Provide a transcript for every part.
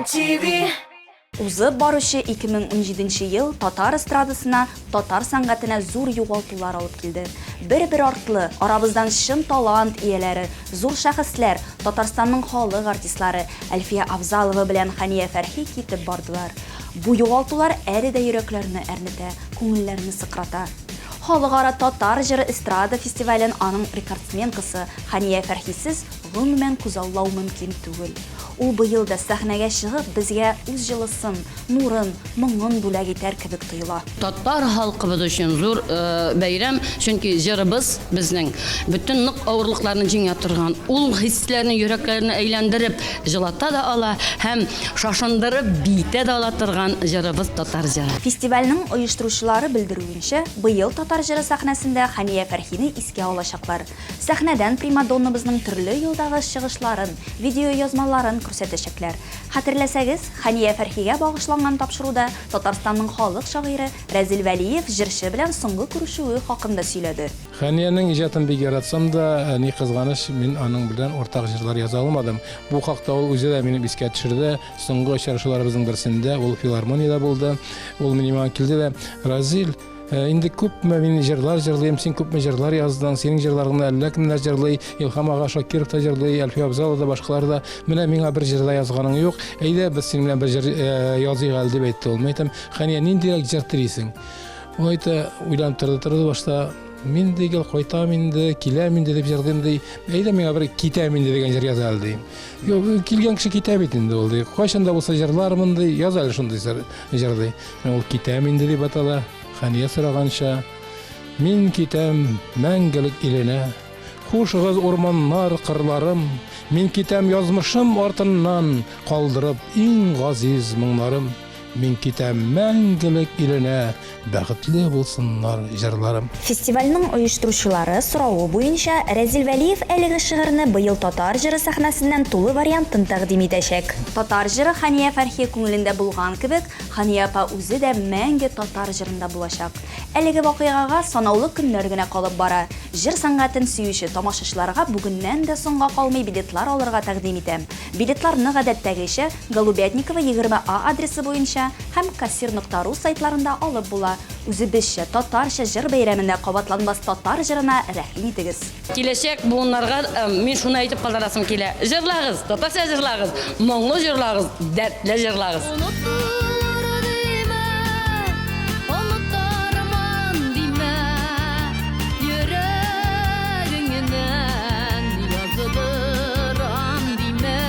TMTV. Узып баручы 2017 ел татар эстрадасына, татар сәнгатенә зур югалтулар алып килде. Бер-бер артлы, арабыздан чын талант ияләре, зур шәхесләр, Татарстанның халык артистлары Әлфия Авзалова белән Хәния Фәрхи китеп бардылар. Бу югалтулар әле дә йөрәкләрне әрнетә, күңелләрне сыкрата. Халыкара Татар җыры эстрада фестивален аның рекордсменкасы Хәния Фәрхисез гомумән күзаллау мөмкин түгел. Ул быел да сәхнәгә чыгып, безгә үз җылысын, нурын, моңын бүләк итәр кебек тоела. Татар халкыбыз өчен зур бәйрәм, чөнки җырыбыз безнең бөтен нык авырлыкларны җиңә торган, ул хисләрне йөрәкләрне әйләндереп җылата да ала һәм шашындырып биетә дә ала торган җырыбыз татар җыры. Фестивальнең оештыручылары белдерүенчә, быел Татар җыры сәхнәсендә Хәния Фәрхине искә алачаклар. Сәхнәдән примадоннабызның төрле елдагы чыгышларын, видеоязмаларын күрсәтәчәкләр. Хәтерләсәгез, Хәния Фәрхигә багышланган тапшыруда Татарстанның халык шагыйре Рәзил Вәлиев җырчы белән соңгы күрешүе хакында сөйләде. Хәниянең иҗатын бик яратсам да, ни кызганыч, мин аның белән уртак җырлар яза алмадым. Бу хакта ул үзе дә минем искә төшерде. Соңгы очрашуларыбызның берсендә ул филармониядә булды. Ул минем янга килде дә, Разил, Инде күпме мин җырлар җырлыйм, син күпме җырлар яздың, синең җырларыңны әллә кемнәр җырлый, Илһам ага Шакиров та җырлый, Әлфия Абзалова да, башкалар да. Менә миңа бер җыр да язганың юк. Әйдә, без синең белән бер җыр языйк әле, дип әйтте ул. Мин әйтәм, Хәния, ниндирәк җыр телисең? Ул әйтә, уйланып торды, торды башта. Мин ди, гел кайтам инде, киләм инде дип җырлыйм ди. Әйдә миңа бер китәм инде дигән җыр яз әле ди. Юк, килгән кеше китә бит инде ул ди. Кайчан да булса җырлармын ди, яз әле шундый җыр ди. Ул китәм инде дип атала. Хәния сораганча, мин китәм мәңгелек иленә. Хушыгыз, урманнар, кырларым. Мин китәм язмышым артыннан, калдырып иң газиз моңнарым. Мин китәм мәңгелек иленә, бәхетле булсыннар җырларым. Фестивальнең оештыручылары соравы буенча, Рәзил Вәлиев әлеге шигырьне быел Татар җыры сәхнәсеннән тулы вариантын тәкъдим итәчәк. Татар җыры Хәния Фәрхи күңелендә булган кебек, Хания апа үзе дә мәңге татар җырында булачак. Әлеге вакыйгага санаулы көннәр генә калып бара. Җыр сәнгатен сөюче тамашачыларга бүгеннән дә соңга калмый билетлар алырга тәкъдим итәм. Билетларны гадәттәгечә Голубятникова 20 А адресы буенча һәм кассир нокта ру сайтларында алып була. Үзебезчә, татарча җыр бәйрәмендә кабатланмас татар җырына рәхим итегез! Киләчәк буыннарга мин шуны әйтеп калдырасым килә, җырлагыз, татарча җырлагыз, моңлы җырлагыз, дәртле җырлагыз. Онытылыр димә, онытырмын димә, йөрәгеңнән яздырам димә.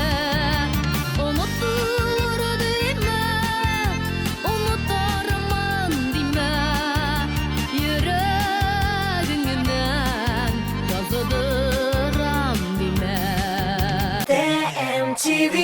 Онытылыр димә, онытырмын димә, Йөрәгеңнән яздырам димә. TMTV.